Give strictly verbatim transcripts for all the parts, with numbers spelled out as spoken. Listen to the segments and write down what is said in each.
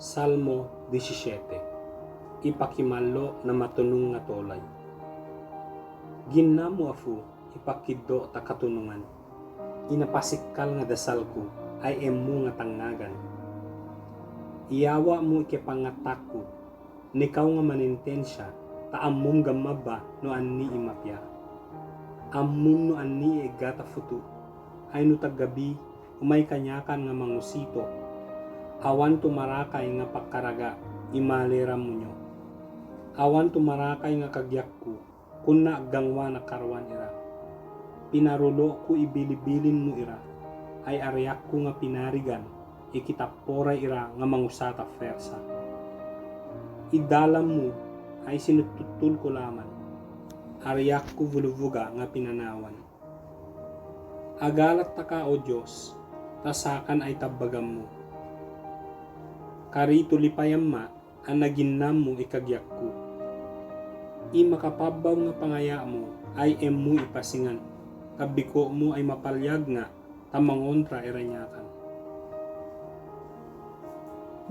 Salmo disisiete. Ipakimallo na matonong a tolay. Ginnamu afu i pakiddo ta katonongan. Ina pasikal nga dasalku, ay emmu nga tangagan. Iyawa mu i kepangatakku, nikaw nga manentensiya, ta ammom ga maba no anni i mapiya. Ammom no anni i eggata futu, ay no tagabi, o maika niyakan nga mangosito. Awanto marakay nga pakaraga i maleran mu niyo. Awanto marakay nga kagiyakku, konna gangwan a karawan ira. Pinaroloku i bilibilin mu ira, ay ariyakku nga pinarigan, i kitaporay ira nga mangosata fersa. I dalan mu, ay sinototol ko laman. Ariyakku volovoga nga pinanawan. Agalat taka o Diyos, ta sakan ay tabagan mu. Karito lipayan ma, ana ginnamu i kagiyakku. I makapabaw nga pangaya mu, ay emmu i pasingan. Kabiko mu ay mapalyag nga, ta mangontra ira niyakan.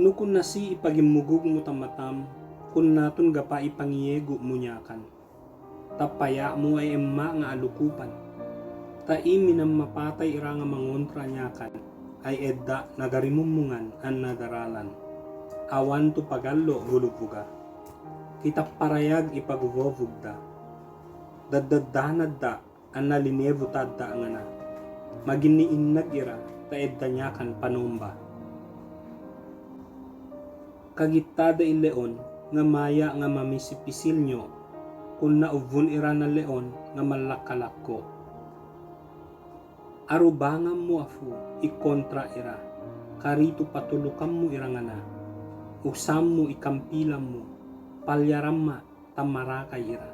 Nokon nasi i pagimogog mu ta matam, konna ton gapa i pangiyego mu niyakan. Ta paya mu ay emma nga alokopan. Ta i minamapatay ira nga mangontra niyakan, ay edda na garimumungan a nadaralan. Awanto pagallo volovoga. Kitaparayag i pagvovog da. Dadadaan da, ana linevo ta da ngana. Magini inag ira, ta edda niyakan panomba. Kagitad i leon, nga maya nga mamisipisil niyo, konna ovon ira na leon, nga malakalako. Arobangan mu afu, i kontra ira, karito patolokan mu ira ngana, osan mu i kampilan mu, palyaran ma, ta marakay ira.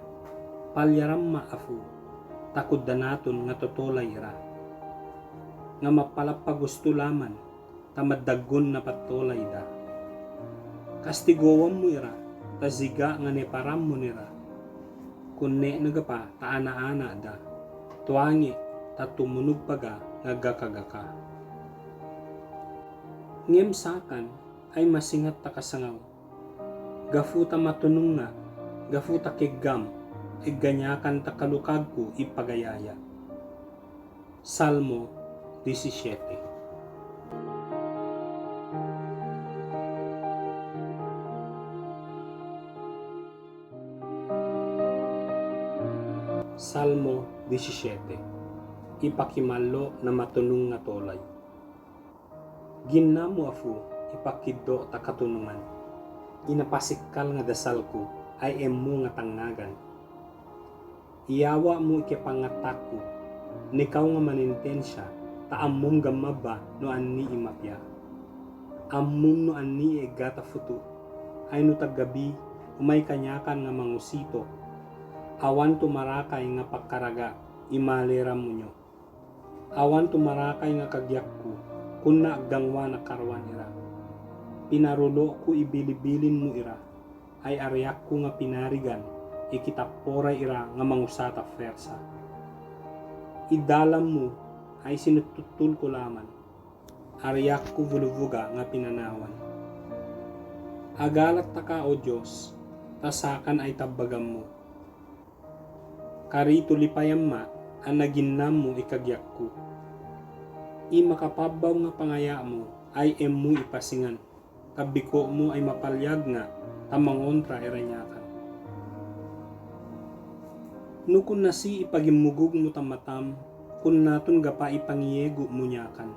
Palyaran ma afu, ta kodanaton nga totolay ira. Nga mapalapagos to laman, ta madagon na patolay da. Kastigowan mu ira, ta ziga nga neparan mu nira. Konna gapa ta ana-ana da. Tuangi, ta tomonog paga nga gaka-gaka. Ngem sakan, ay masingat ta kasangaw. Gafuta matonong nga, gafuta keggam, egga niyakan ta kalokagko i pagayaya. Salmo disisiete. Salmo disisiete. Ipakimallo na matonong a tolay. Ginnamu afu i pakiddo ta katonongan. Ina pasikal nga dasalku, ay emmu nga tangagan. Iyawa mu i kepangatakku, nikaw nga manentensiya, ta ammom ga maba no anni i mapiya. Ammom no anni i eggata futu, ay no tagabi, o maika niyakan nga mangosito. Awanto marakay nga pakaraga i maleran mu niyo. Awanto marakay nga kagiyakku, konna gangwan a karawan ira. Pinaroloku i bilibilin mu ira, ay ariyakku nga pinarigan, i kitaporay ira nga mangosata fersa. I dalan mu, ay sinototol ko laman. Ariyakku volovoga nga pinanawan. Agalat taka o Diyos, ta sakan ay tabagan mu. Karito lipayan ma, ana ginnamu i kagiyakku. I makapabaw nga pangaya mu, ay emmu i pasingan. Kabiko mu ay mapalyag nga, ta mangontra ira niyakan. Nokon nasi i pagimogog mu ta matam, konna ton gapa i pangiyego mu niyakan.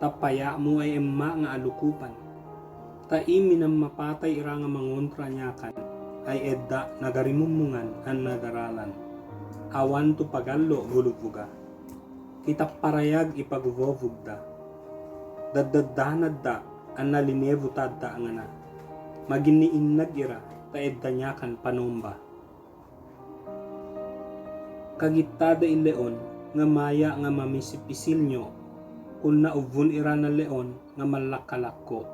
Ta paya mu ay emma nga alokopan. Ta i minamapatay ira nga mangontra niyakan, ay edda na garimumungan a nadaralan. Awanto pagallo volovoga. Kitaparayag i pagvovog da. Dadadaan da, ana linevo ta da ngana. Magini inag ira, ta edda niyakan panomba. Kagitad i leon, nga maya nga mamisipisil niyo, konna ovon ira na leon nga malakalako.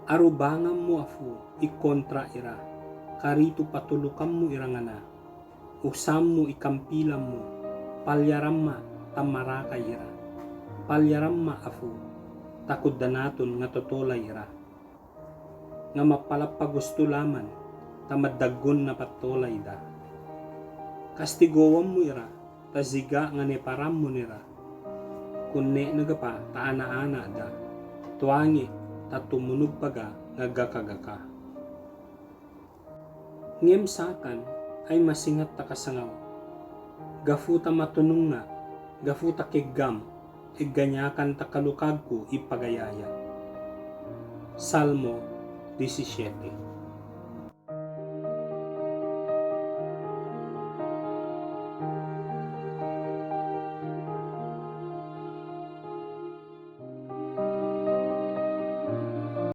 Arobangan mu afu i kontra ira, karito patolokan mu ira ngana. Osan mu i kampilan mu, palyaran ma ta marakay ira. Palyaran ma afu, ta ko danatun nga totolay ira. Nga mapalad pagusto laman, ta madagon na patolay da. Kastigowammu ira, ta ziga nga neparammu nira. Kone nega pa ta ana-ana da. Tuangi, ta tumonog pa ga nga gaka-gaka. Ngem satan, ay masingat ta kasangaw. Gafu ta matonong na, gafu ta kegam, e ganyakan ta kalokag ko i pagayaya. Salmo disisiete.